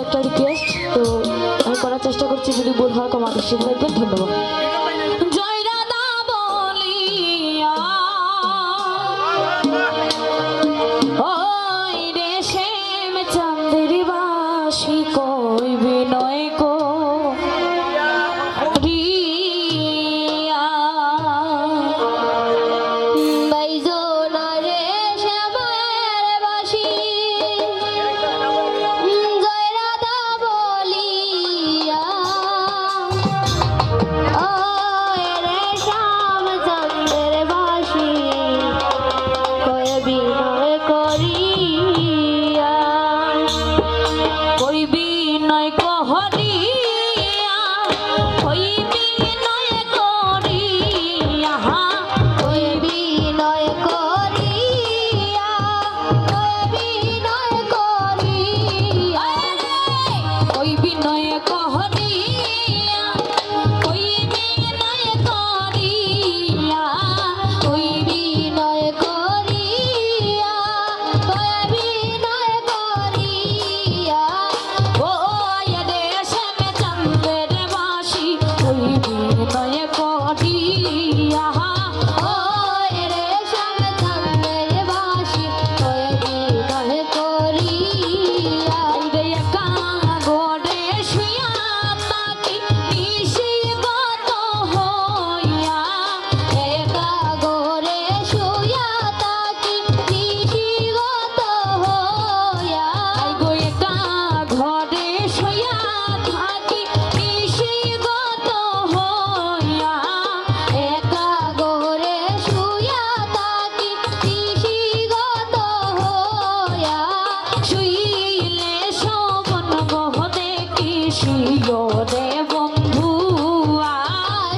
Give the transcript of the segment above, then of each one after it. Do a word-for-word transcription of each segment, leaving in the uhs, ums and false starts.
একটা রিকোয়েস্ট, তো আমি করার চেষ্টা করছি, যদি ভুল হয় ক্ষমা দৃষ্টিতে দেখবেন। ধন্যবাদ। জয় রাধা বলিয়া ওই রেশম চান্দের বাঁশি কই বিনয় করিয়া। বাইজো না রেশমের বাঁশি, জয় রাধা বলিয়া। ও রেশম চান্দের বাঁশি, কই বিনয় করিয়া। কই বিনয় করিয়া, কই বিনয় করিয়া, কই বিনয় করিয়া, কই বিনয় করিয়া, কই বিনয় করিয়া, কই বিনয় করিয়া, কই বিনয় করিয়া, কই বিনয় করিয়া। ও আয়া রেশম চান্দের বাঁশি, কই বিনয় করিয়া। ও রেশম চান্দের বাঁশি, কই বিনয় করিয়া। রে একা ঘরে শুইয়া থাকি নিশি গত হইয়া, একা ঘরে শুইয়া থাকি নিশি গত হইয়া। আই গো একা ঘরে শুইয়া থাকি নিশি গত হইয়া, একা ঘরে শুইয়া থাকি নিশি গত হইয়া। শুইলে স্বপন গহ দেখি শিয়রে বন্ধুয়া।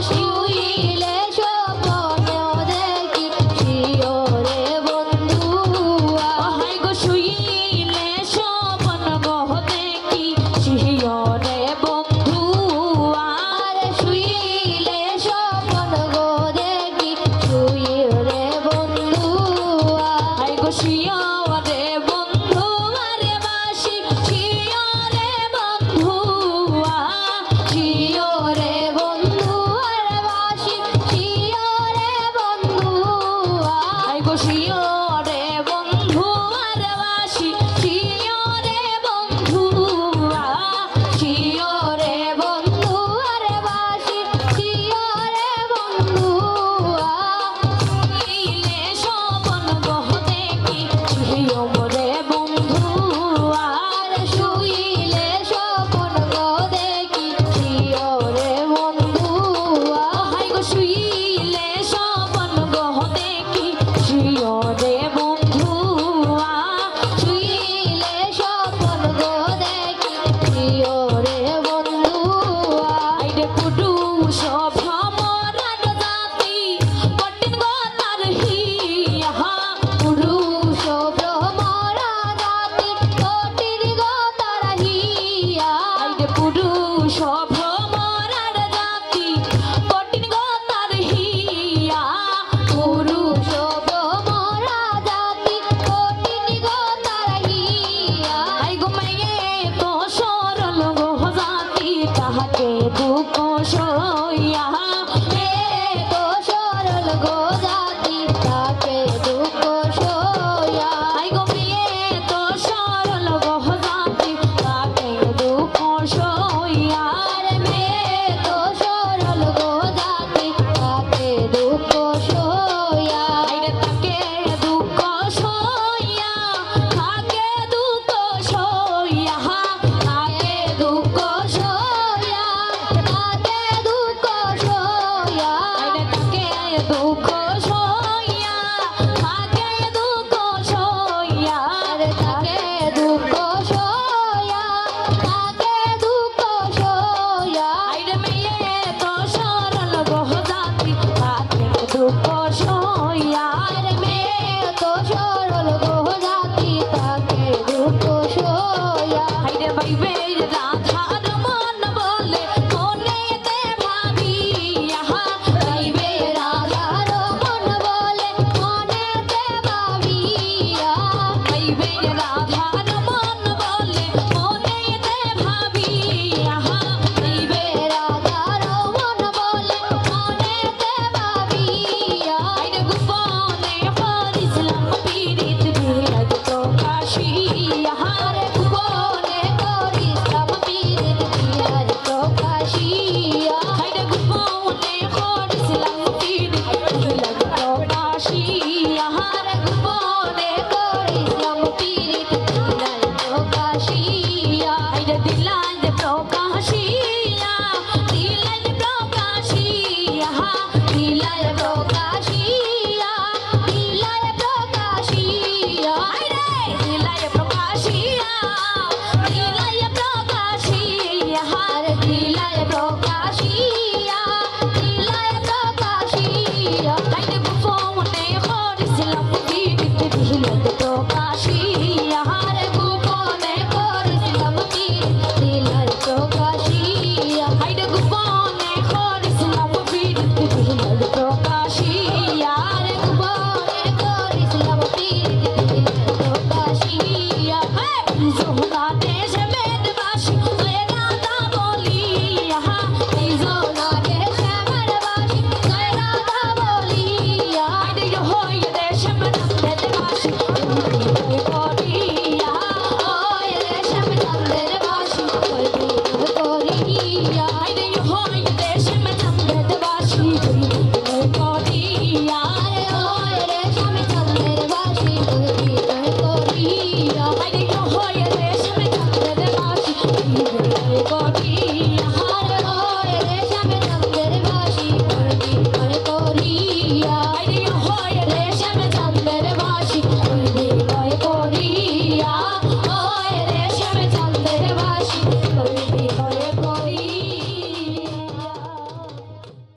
শুইলে স্বপন দেখি শিয়রে বন্ধুয়া। হাই গো শুইলে স্বপন গহ দেখি শিয়রে বন্ধুয়া। আরে শুইলে স্বপন গহ দেখি শিয়রে বন্ধুয়া। হাই গো শিয়রে বন্ধুয়া রে বাঁশি, শিয়রে বন্ধুয়া, শিয়রে বন্ধুয়া রে বাঁশি, শিয়রে বন্ধুয়া। আই গো শিয়রে বন্ধুয়া রে বাঁশি, শিয়রে বন্ধুয়া, শিয়রে বন্ধুয়া রে বাঁশি, শিয়রে বন্ধুয়া। শুইলে স্বপন গহ দেখি শিয়রে বন্ধুয়া। আর শুইলে স্বপন গহ দেখি শিয়রে বন্ধুয়া। হাই গো শুইলে স্বপন গহ দেখি শিয়রে বন্ধুয়া। শুইলে স্বপন গহ দেখি শিয়রে বন্ধুয়া। আইরে পুরুষ ভ্রমরার জাতি কঠিন গতার হিয়া। পুরুষ ভ্রমরা জাতি কঠিন গতার হিয়া। আইরে পুরুষ ভ্রমরার জাতি কঠিন গতার হিয়া। পুরুষ ভ্রমরা জাতি কঠিন গতার হিয়া। আই গো মেয়ে তো সরল গো জাতি তাহাকে দুঃখ সইয়া। মেয়ে তো সরল গো জাতি তাকে দুঃখ সইয়া। আই গো মেয়ে তো সরল গো জাতি তাকে দুঃখ সইয়া। আরে মেয়ে তো সরল গো জাতি তাকে দুঃখ সইয়া। আইরে তাকে দুঃখ সইয়া, তাকে দুঃখ সইয়া, তাকে দুঃখ সইয়া, তাকে দুঃখ সইয়া। আরে তাকে দুঃখ সইয়া, তাকে দুঃখ সইয়া। আরে তাকে দুঃখ সইয়া, তাকে দুঃখ সইয়া। আইরে মেয়ে তো সরল গো জাতি, তাকে দুঃখ সইয়া। আরে মেয়ে তো সরল গো জাতি, তাকে দুঃখ সইয়া। আইরে ভাইবে রাধার মন বলে মনেতে ভাবিয়া, ভাইবে রাধার মন বলে মনেতে ভাবিয়া, ভাইবে